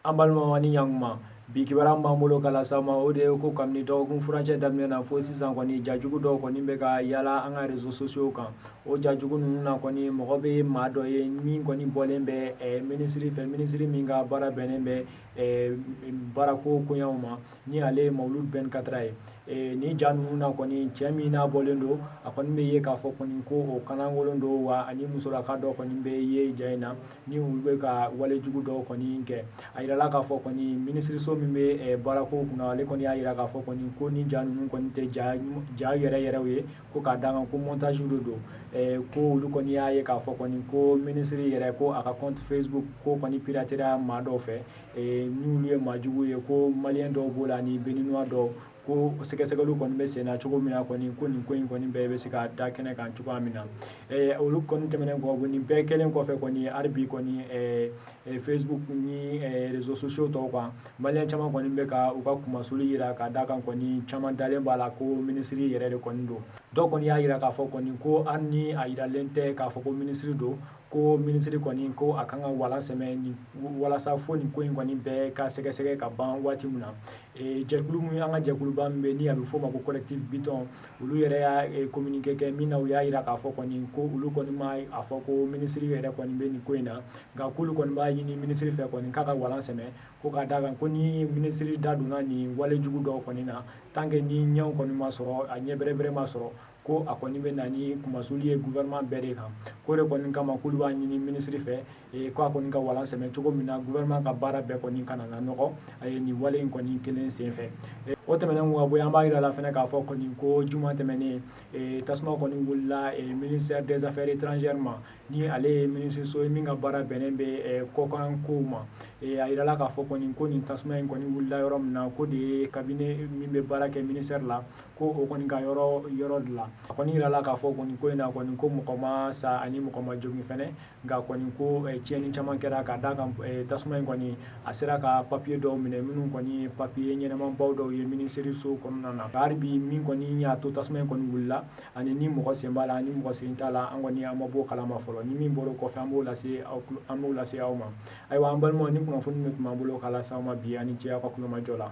An balimaw ni ɲankuma, bi kibaruya b'an bolo ka lase aw ma, o de ye ko kabini dɔgɔkun furancɛ daminɛ na fo sisan kɔni, jajugu dɔw kɔni bɛ ka yala an ka réseaux sociaux kan. O jajugu ninnu na kɔni, mɔgɔ bɛ maa dɔ ye min kɔni bɔlen bɛ minisiri fɛ, minisiri min ka baara bɛnnen bɛ baarako koɲɛw ma, ni ale ye Mawuludu Ben Katra ye. Ni ja ninnu na kɔni, cɛ min n'a bɔlen don, a kɔni bɛ ye k'a fɔ kɔni ko o kanlankolon don wa, ani musolaka dɔ kɔni bɛ ye ja in na ni olu bɛ ka walejugu dɔw kɔni kɛ. A yirala k'a fɔ kɔni, minisiriso min bɛ baarako kunna, ale kɔni y'a jira k'a fɔ kɔni ko ni ja ninnu kɔni tɛ ja yɛrɛ yɛrɛw ye, ko k'a da kan ko montage de don. Ko olu kɔni y'a ye k'a fɔ kɔni ko minisiri yɛrɛ, ko a ka compte Facebook ko kɔni piratera maa dɔw fɛ, n'olu ye maajugu ye, ko malien dɔw b'o la ni béninois dɔw, ko sɛgɛsɛgɛliw kɔni bɛ sen na cogo min na kɔni, ko nin ko in kɔni bɛɛ bɛ se ka da kɛnɛ kan cogoya min na. Olu kɔni tɛmɛnen kɔ, nin bɛɛ kɛlen kɔfɛ kɔni, hali bi kɔni, Facebook ni réseaux sociaux tɔw kan, malien caman kɔni bɛ ka u ka kunmasuli jira, ka da kan kɔni caman dalen b'a la ko minisiri yɛrɛ de kɔni don. Dɔw kɔni y'a jira k'a fɔ kɔni ko hali ni a jiralen tɛ k'a fɔ ko minisiri don, ko minisiri kɔni ko a kan ka walan sɛmɛ walasa fo nin ko in kɔni bɛɛ ka sɛgɛsɛgɛ ka ban waati min na. Jɛkulu min, an ka jɛkuluba min bɛ ni a bɛ f'o ma ko Collectif Biton, olu yɛrɛ y'a communiqué kɛ min na, u y'a jira k'a fɔ kɔni ko olu kɔni ma a fɔ ko minisiri yɛrɛ kɔni bɛ nin ko in na, nka k'olu kɔni b'a ɲini minisiri fɛ kɔni k'a ka walan sɛmɛ, ko ka da kan ko ni minisiri da donna nin walejugu dɔw kɔni na, tant que ni ɲɛw kɔni ma sɔrɔ, a ɲɛ bɛrɛbɛrɛ ma sɔrɔ, ko a kɔni bɛ na ni kunmasuli ye gouvernement bɛɛ de kan. K'o de kɔni kama k'olu b'a ɲini minisiri fɛ k'a kɔni ka walan sɛmɛ cogo min na, gouvernement ka baara bɛɛ kɔni kana na nɔgɔ a ye nin wale in kɔni kelen sen fɛ. O tɛmɛnen kɔ ka bɔ yen, an b'a jira la fana k'a fɔ kɔni ko juma tɛmɛnen, tasuma kɔni wulila ministère des Affaires étrangères ma, ni ale ye minisiriso ye min ka baara bɛnnen bɛ kɔkan kow ma. A yirala k'a fɔ kɔni ko nin tasuma in kɔni wulila yɔrɔ min na, ko de ye cabinet min bɛ baara kɛ ministère la, ko o kɔni ka yɔrɔ yɔrɔ de la. A kɔni yirala k'a fɔ kɔni ko in na kɔni, ko mɔgɔ ma sa ani mɔgɔ ma jogin fɛnɛ, nka kɔni ko tiɲɛni caman kɛra, ka d'a kan tasuma in kɔni a sera ka papiye dɔw minɛ minnu kɔni ye papiye ɲɛnɛmabaw dɔw ye minisiriso kɔnɔna na. Hali bi, min kɔni y'a to tasuma in kɔni wulila ani ni mɔgɔ sen b'a la ani mɔgɔ sen t'a la, an kɔni an ma bɔ kalama fɔlɔ. Ni min bɔra o kɔfɛ, an b'o lase aw ma. Ayiwa, an balimaw, ni kunnafoni min tun b'an bolo k'a lase aw ma bi, ani ce aw ka kulomajɔ la.